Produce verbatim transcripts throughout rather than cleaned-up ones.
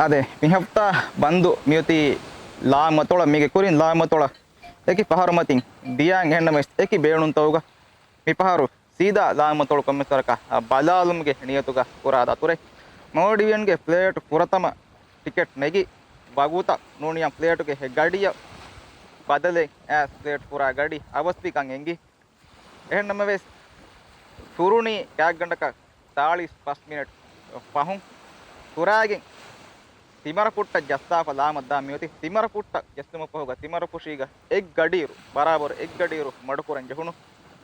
އާދެ، މި ހަފްތާ ބަންދު މިއޮތީ ލާމަތޮޅަށް. މީގެ ކުރިން ލާމަތޮޅަށް އެކި ފަހަރު މަތިން ދިޔައިން އެހެންނަމަވެސް އެކި ބޭނުންތަކުގަ މި ފަހަރު ސީދާ ލާމަތޮޅު ކޮންމެސް ވަރަކަށް ބަލާލުމުގެ ނިޔަތުގަ ކުރާ ދަތުރެއް. މޯލްޑިވިއަންގެ ފްލައިޓު ފުރަތަމަ ޓިކެޓް ނެގި ވަގުތަށް ނޫނިޔަން ފްލައިޓުގެ ގަޑިއަށް ބަދަލެއް އައިސް ފްލައިޓް ފުރާ ގަޑި އަވަސްވިކަން އެނގި. އެހެންނަމަވެސް، ފުރުނީ ގާތްގަނޑަކަށް ސާޅީސް ފަސް މިނެޓް ފަހުން ފުރާގެން ތިމަރަފުއްޓަށް ޖައްސާފަ ލާމަށް ދާ މިއޮތީ. ތިމަރަފުއްޓަށް ޖެއްސުމަށް ފަހުގަ ތިމަރަފުށީގަ އެއް ގަޑިއިރު، ބަރާބަރު އެއް ގަޑިއިރު މަޑުކުރަން ޖެހުނު.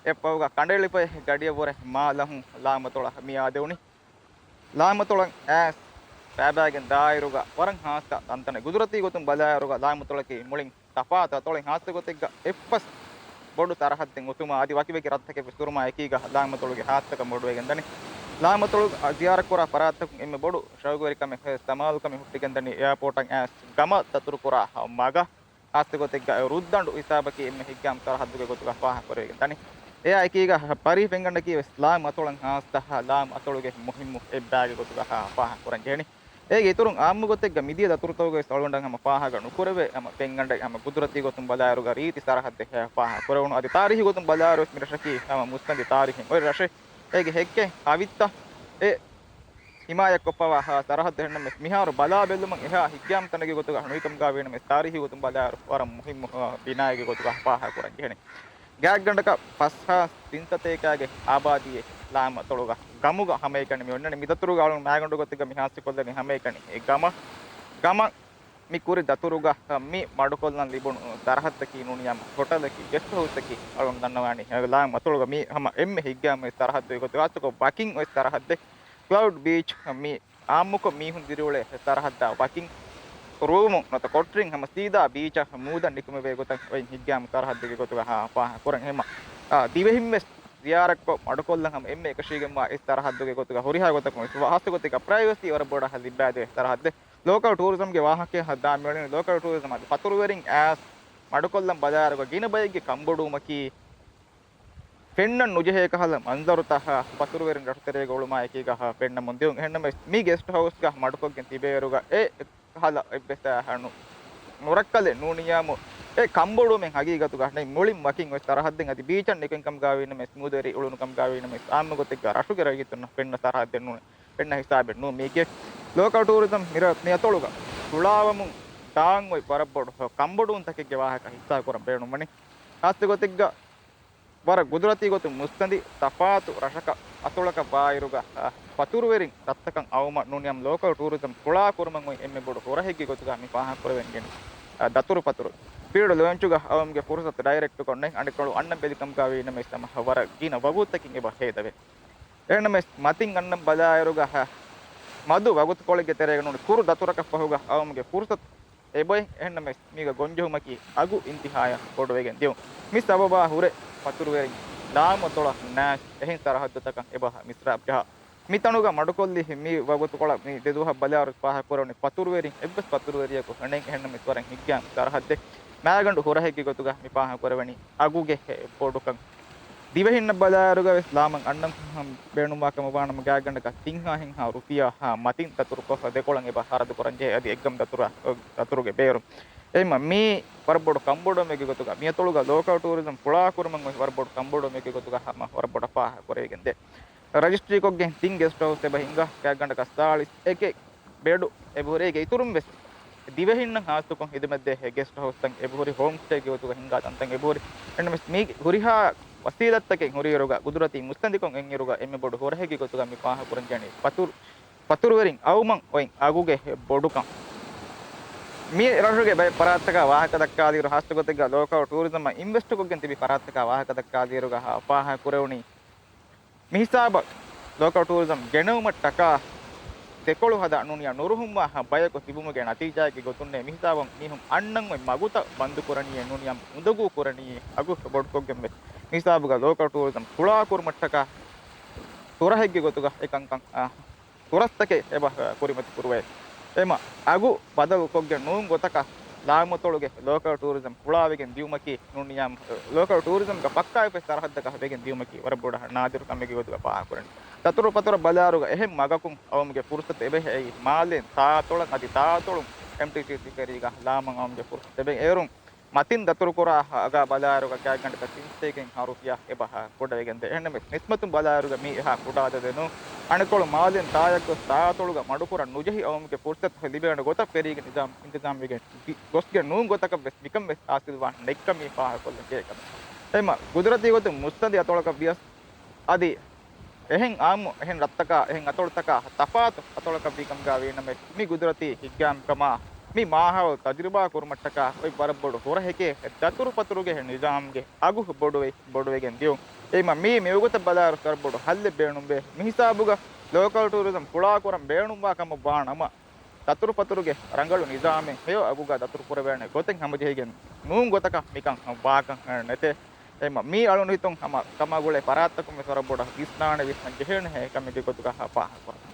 އެއަށްފަހުގަ ކަނޑައެޅިފައި ގަޑިއަށްވުރެ މާ ލަހުން ލާމަތޮޅަށް މި އާދެވުނީ. ލާމަތޮޅަށް އައިސް ފައިބާގެން ދާއިރުގަ ވަރަށް ހާއްސަ ތަންތަނެއް. ގުދުރަތީ ގޮތުން ބަލާއިރުގަ ލާމަތޮޅަކީ މުޅިން ތަފާތު އަތޮޅެއް. ހާއްސަގޮތެއްގަ އެއްފަސް ބޮޑު ސަރަހައްދެއް އޮތުމާ އަދި ވަކިވަކި ރަށްތަކެއް ވެސް ހުރުމާ އެކީގަ ލާމަތޮޅުގެ ހާއްސަކަން ބޮޑުވެގެން ދަނީ. ލާމަތޮޅު ޒިޔާރަތްކުރާ ފަރާތްތަކުން އެންމެ ބޮޑު ޝައުގުވެރިކަމެއް ސަމާލުކަމެއް ހުއްޓިގެން ދަނީ އެއާޕޯޓަށް އައިސް ގަމަށް ދަތުރުކުރާ މަގަށް. ހާއްސަގޮތެއްގަ ރުއްދަނޑު ހިސާބަކީ އެންމެ ހިތްގައިމު ސަރަހައްދުގެ ގޮތުގަ ފާހަގަކުރެވިގެން ދަނީ. އެއާ އެކީގަ ޕަރީފެންގަނޑަކީ ވެސް ލާމަތޮޅަށް ހާއްސަ ލާމަތޮޅުގެ މުހިއްމު އެއްބައިގެ ގޮތުގަ ފާހަގަކުރަން ޖެހެނީ. އޭގެ އިތުރުން އާއްމު ގޮތެއްގަ މިދިޔަ ދަތުރުތަކުގައި އަޅުގަނޑަށް ހަމަ ފާހަގަ ނުކުރެވޭ ހަމަ ފެންގަނޑެއް ހަމަ ގުދުރަތީ ގޮތުން ބަލާއިރުގަ ރީތި ސަރަހައްދެއް ފާހަގަކުރެވުނު. އަދި ތާރީހީ ގޮތުން ބަލާއިރު ވެސް މި ރަށަކީ ހަމަ މުއްސަނދި ތާރީހެއް އޮތް ރަށެއް. އޭގެ ހެއްކެއް ހަވިއްތަ އެ ހިމާޔަތްކޮށްފަވާ ސަރަހައްދު. އެހެންނަމަވެސް މިހާރު ބަލާ ބެލުމަށް އެހާ ހިތްގައިމު ތަނެއްގެ ގޮތުގަ ނުވިކަމުގަ ވީނަމަވެސް ތާރީހީ ގޮތުން ބަލާއިރު ވަރަށް މުހިއްމު ބިނާއެއްގެ ގޮތުގަ ފާހަގަކުރަން ޖެހެނީ. ގާތްގަނޑަކަށް ފަސްހާސް ތިންސަތޭކައިގެ އާބާދީއެއް ލާމަތޮޅުގަ ގަމުގަ ހަމައެކަނި މި އޮންނަނީ. މި ދަތުރުގަ އަޅުން މާގަނޑު ގޮތެއްގަ މި ހާއްސަކޮށްލަނީ ހަމައެކަނި އެ ގަމަށް. ގަމަށް މި ކުރި ދަތުރުގަ މި މަޑުކޮށްލަން ލިބުނު ސަރަހައްދަކީ ނޫނިޔަމް ހޮޓަލަކީ، ގެސްޓް ހައުސްއަކީ. އަޅުން ދަންނަވާނީ ލާމަތޮޅުގަ މީ ހަމަ އެންމެ ހިތްގައިމު ސަރަހައްދުގެ ގޮތުގަ ހާއްސަކޮށް ވަކިން އޮތް ސަރަހައްދެއް. ކްލައުޑް ބީޗް މި އާއްމުކޮށް މީހުން ދިރިއުޅޭ ސަރަހައްދާ ވަކިން ރޫމުން ނުވަތަ ކޮޓަރިން ހަމަ ސީދާ ބީޗަށް މޫދަށް ނިކުމެވޭ ގޮތަށް އޮތް ހިތްގައިމު ސަރަހައްދެއްގެ ގޮތުގަ ފާހަގަކުރަން. އެހެންމަ، އާ، ދިވެހިން ވެސް ޒިޔާރަތްކޮށް މަޑުކޮށްލަން ހަމަ އެންމެ އެކަށީގެންވާ އެއް ސަރަހައްދުގެ ގޮތުގަ ހުރިހާ ގޮތަކުން ވެސް ހާއްސަ ގޮތެއްގަ ޕްރައިވަސީ ވަރަށް ބޮޑަށް ލިބާދޭ ސަރަހައްދެއް. ލޯކަލް ޓޫރިޒަމްގެ ވާހަކައެއް ހަދާ މިއުޅެނީ. ލޯކަލް ޓޫރިޒަމް އަދި ފަތުރުވެރިން އައިސް މަޑުކޮށްލަން ބަލާއިރުގަ ގިނަ ބައެއްގެ ކަންބޮޑުވުމަކީ ފެންނަން ނުޖެހޭ ކަހަލަ މަންޒަރުތައް ފަތުރުވެރިން ރަށުތެރޭގަ އުޅުމާ އެކީގަ ފެންނަމުން ދިޔުން. އެހެންނަމަވެސް މި ގެސްޓް ހައުސްގަ މަޑުކޮށްގެން ތިބޭއިރުގަ އެ ކަހަލަ އެއްވެސް ނު-، ނުރައްކަލެއް ނޫނިޔާމު އެ ކަންބޮޑުވުމެއް ހަގީގަތުގަ ނެތް. މުޅިން ވަކިން އޮތް ސަރަހައްދެއް. އަދި ބީޗަށް ނިކުތްކަމުގަ ވީނަމަވެސް، މޫދުވެރި އުޅުނުކަމުގަ ވީނަމަވެސް، އާއްމު ގޮތެއްގަ ރަށުގެ ރައްޔިތުންނަށް ފެންނަ ސަރަހައްދެއް ނޫން. ފެންނަ ހިސާބެއް ނޫން މީގެ. ލޯކަލް ޓޫރިޒަމް މިރަށް މިއަތޮޅުގަ ފުޅާވަމުން ދާން އޮތް ވަރަށް ބޮޑު ކަންބޮޑުވުންތަކެއްގެ ވާހަކަ ހިއްސާ ކުރަން ބޭނުންވަނީ. ހާއްސަ ގޮތެއްގަ ވަރަށް ގުދުރަތީ ގޮތުން މުއްސަނދި ތަފާތު ރަށަކަށް އަތޮޅަކަށް ވާއިރުގަ، އަ، ފަތުރުވެރިން ރަށްތަކަށް އައުމަށް ނޫނިޔަމް ލޯކަލް ޓޫރިޒަމް ފުޅާކުރުމަށް އޮތް އެންމެ ބޮޑު ހުރަހެއްގެ ގޮތުގަ މި ފާހަގަކުރެވެން ގެން، އަ، ދަތުރުފަތުރު ފީލްޑް ލޯންޗުގަ އައުމުގެ ފުރުސަތު ޑައިރެކްޓުކޮށް ނެތް. އަނެއްކޮޅު އަންނަ ބެލިކަމުގަ ވީނަމަވެސް ހަމަ ވަރަށް ގިނަ ވަގުތުތަކެއް އެބަ ހޭދަވޭ. އެހެންނަމަވެސް މަތިން އަންނަން ބަލާއިރުގަ، އަ، މަދު ވަގުތުކޮޅެއްގެ ތެރޭގަ ނޫނީ ކުރު ދަތުރަކަށް ފަހުގަ އައުމުގެ ފުރުސަތު އެބައޮތް. އެހެންނަމަވެސް މީގަ ގޮންޖެހުމަކީ އަގު އިންތިހާޔަށް ބޮޑުވެގެން ދިޔުން. މި ސަބަބާ ހުރެ ފަތުރުވެރިން ލާމަތޮޅަށް ނާސް އެހެން ސަރަހައްދުތަކަށް އެބަ މިސްރާބް ޖަހާ. މި ތަނުގަ މަޑުކޮށްލި މި ވަގުތުކޮޅަށް މި ދެދުވަހަށް ބަލާއިރު ފާހަގަކުރެވުނީ ފަތުރުވެރިން އެއްވެސް ފަތުރުވެރިޔަކު ނެތް. އެހެންނަމަވެސް ވަރަށް ހިތްގައިމު ސަރަހައްދެއް. މާގަނޑު ހުރަހެއްގެ ގޮތުގަ މި ފާހަގަކުރެވެނީ އަގުގެ ބޮޑުކަން. ދިވެހިންނަށް ބަލާއިރުގަ ވެސް ލާމަށް އަންނަން ބޭނުންވާ ކަމަށް ވާނަމަ ގާތްގަނޑަކަށް ތިން ހާހެއްހާ ރުފިޔާ މަތިން ދަތުރުކޮށް ދެކޮޅަށް އެބަ ހަރަދު ކުރަން ޖެހޭ. އަދި އެއްގަމު ދަތުރަށް، ދަތުރުގެ ބޭރުން. އެހެންމަ މީ ވަރަށް ބޮޑު ކަންބޮޑުވުމެއްގެ ގޮތުގަ މިއަތޮޅުގަ ލޯކަލް ޓޫރިޒަމް ފުޅާކުރުމަށް އޮތް ވަރަށް ބޮޑު ކަންބޮޑުވުމެއްގެ ގޮތުގަ ހަމަ ވަރަށް ބޮޑަށް ފާހަގަކުރެވިގެން ދޭ. ރަޖިސްޓްރީކޮށްގެން ތިން ގެސްޓް ހައުސް އެބަ ހިންގާ ގާތްގަނޑަކަށް ސާޅީސް އެކެއް ބެޑު އެބަހުރި. އޭގެ އިތުރުން ވެސް ދިވެހިންނަށް ހާއްސަކޮށް ހިދުމަތްދޭ ގެސްޓް ހައުސްތައް އެބަހުރި، ހޯމް ސްޓޭގެ ގޮތުގަ ހިންގާ ތަންތަން އެބަހުރި. އެންމެސް މީ ހުރިހާ ވަސީލަތްތަކެއް ހުރިއިރުގަ ގުދުރަތީ މުއްސަނދިކޮށް އެންއިރުގަ އެންމެ ބޮޑު ހުރަހެއްގެ ގޮތުގަ މި ފާހަގަކުރަން ޖެހެނީ ފަތުރު، ފަތުރުވެރިން އައުމަށް އޮތް އަގުގެ ބޮޑުކަން. މި ރަށުގެ ބައެއް ފަރާތްތަކާ ވާހަކަ ދައްކާލިއިރު ހާއްސަގޮތެއްގަ ލޯކަލް ޓޫރިޒަމަށް އިންވެސްޓްކޮށްގެން ތިބި ފަރާތްތަކާ ވާހަކަ ދައްކާލިއިރުގަ ފާހަގަކުރެވުނީ މި ހިސާބަށް ލޯކަލް ޓޫރިޒަމް ގެނައުމަށްޓަކާ ދެކޮޅު ހަދާ ނޫނިޔާ ނުރުހުންވާ ބަޔަކު ތިބުމުގެ ނަތީޖާއެއްގެ ގޮތުންނޭ މި ހިސާބަށް މީހުން އަންނަން އޮތް މަގުތައް ބަންދުކުރަނީއޭ ނޫނިޔާ އުނދަގޫ ކުރަނީއޭ އަގު ބޮޑުކޮށްގެންވެ. މި ހިސާބުގަ ލޯކަލް ޓޫރިޒަމް ފުޅާކުރުމަށްޓަކާ ހުރަހެއްގެ ގޮތުގަ އެކަންކަން، އާ، ހުރަސްތަކެއް އެބަ ކުރިމަތި ކުރުވޭ. އެމަ އަގު ބަދަލުކޮށްގެން ނޫން ގޮތަކަށް ލާމުތޮޅުގެ ލޯކަލް ޓޫރިޒަމް ފުޅާވެގެން ދިޔުމަކީ ނޫން ނިޔާމް ލޯކަލް ޓޫރިޒަމްގެ ފައްކާވެފައި ސަރަހައްދަކަށް ވެގެން ދިޔުމަކީ ވަރަށް ބޮޑަށް ނާދިރު ކަމެއްގެ ގޮތުގަ ފާހަގަކުރަނީ. ދަތުރުފަތުރަށް ބަލާއިރުގަ އެހެން މަގަކުން އައުމުގެ ފުރުސަތު އެބަހައި މާލެއިން ތާއަތޮޅަށް އަދި ތާއަތޮޅުން އެމްޓީސީސީ ފެރީގަ ލާމަށް އައުމުގެ ފުރުސަތު އެބައި އޭރުން މަތިން ދަތުރުކުރާ އަގާ ބަލާއިރުގަ ގާތްގަނޑަކަށް ތިން ސަތޭކައެއް ހާ ރުފިޔާ އެބަހާ ކުޑަވެގެންދޭ. އެހެންނަމަވެސް ނިސްބަތުން ބަލާއިރުގަ މީ އެހާ ކުޑަ އަދަދެއް ނޫން. އަނެއްކޮޅު މާލެއިން ތާޔަށް ގޮސް ތާއަތޮޅުގަ މަޑުކުރަން ނުޖެހި އައުމުގެ ފުރުސަތު ލިބޭނެ ގޮތަށް ފެރީގެ ނިޒާމް އިންތިޒާމްވެގެން ގޮސްގެން ނޫން ގޮތަކަށް ވެސް މިކަން ވެސް ހާސިލްވާން ނެތްކަމީ ފާހަގަކޮށްލަން ޖެހޭ ކަމެއް. އެހެންމަ ގުދުރަތީ ގޮތުން މުއްސަނދި އަތޮޅަކަށް ވިޔަސް އަދި އެހެން އާއްމު އެހެން ރަށްތަކާ އެހެން އަތޮޅުތަކާ ތަފާތު އަތޮޅަކަށް ވީ ކަމުގަ ވީނަމަވެސް މި ގުދުރަތީ ހިތްގައިމުކަމާ މި މާހައުލު ތަޖުރިބާ ކުރުމަށްޓަކާ އޮތް ވަރަށް ބޮޑު ހުރަހެކޭ ދަތުރުފަތުރުގެ ނިޒާމްގެ އަގު ބޮޑުވެ ބޮޑުވެގެން ދިޔުން. އެހެންމަ މީ މިވަގުތަށް ބަލާއިރު ވަރަށް ބޮޑު ހައްލެއް ބޭނުންވޭ. މިހިސާބުގަ ލޯކަލް ޓޫރިޒަމް ފުޅާކުރަން ބޭނުންވާ ކަމަށް ވާނަމަ، ދަތުރުފަތުރުގެ ރަނގަޅު ނިޒާމެއް ހެޔޮ އަގުގަ ދަތުރު ކުރެވޭނެ ގޮތެއް ހަމަޖެހިގެން ނޫން ގޮތަކަށް މިކަން ވާކަށް ނެތޭ. އެހެންމަ މީ އަޅުގަނޑު ހިތުން ހަމަ ކަމާ ގުޅޭ ފަރާތްތަކުން ވެސް ވަރަށް ބޮޑަށް ވިސްނާނެ ވިސްނަން ޖެހޭނެ ހެޔޮ ކަމެއްގެ ގޮތުގަ ފާހަގަކުރަން.